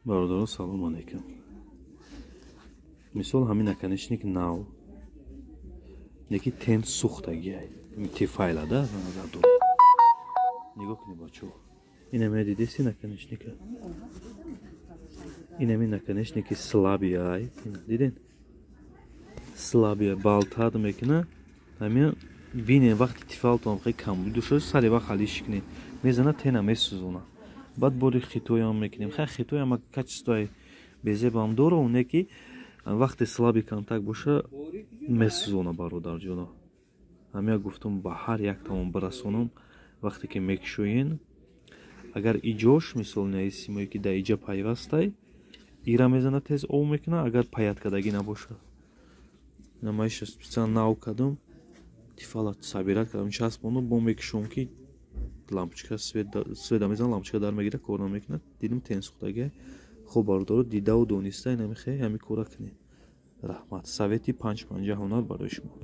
Бародаро, салом алейкум. Мисол, ҳамин наконечник нав, неки тен сӯхтагиай, Тефаль-ада назар дорам. Нигоҳ кунед, бачаҳо, инаме дидеси наконечника, инами наконечники слабый ай, диден, слабый болтать мекуна. Ҳамин бинен, вақти Тефаль-тон хеле камбуд дошта, сари вақт ҳалиш кунед, мезана, тена месӯзона. Баъд бори хитоям мекунем. Хай, хитоям качествои безебам дора, оне ки вақте слабый контакт боша, месӯзона. Бародарҷоно, ҳамия гуфтум, ба ҳар як тамон бирасонам. Вақте ки мекушоен, агар иҷош, мисол, наи симое ки дар иҷа пайвастай, ира мезана, тез ов мекуна, агар паять кардагӣ набоша. Намоиша специально нав кардам, Тефаль-а собирать кардам, часпону бо мекушом, ки лампочка света мезана, лампочка дар мегира, кор намекунад. Дидим, тен сӯхтагия. Хоб, бародаро, дидаву дониста инамихе ҳами кора кунед. Раҳмат. Совети панҷ панҷа ҳунар барои шумо.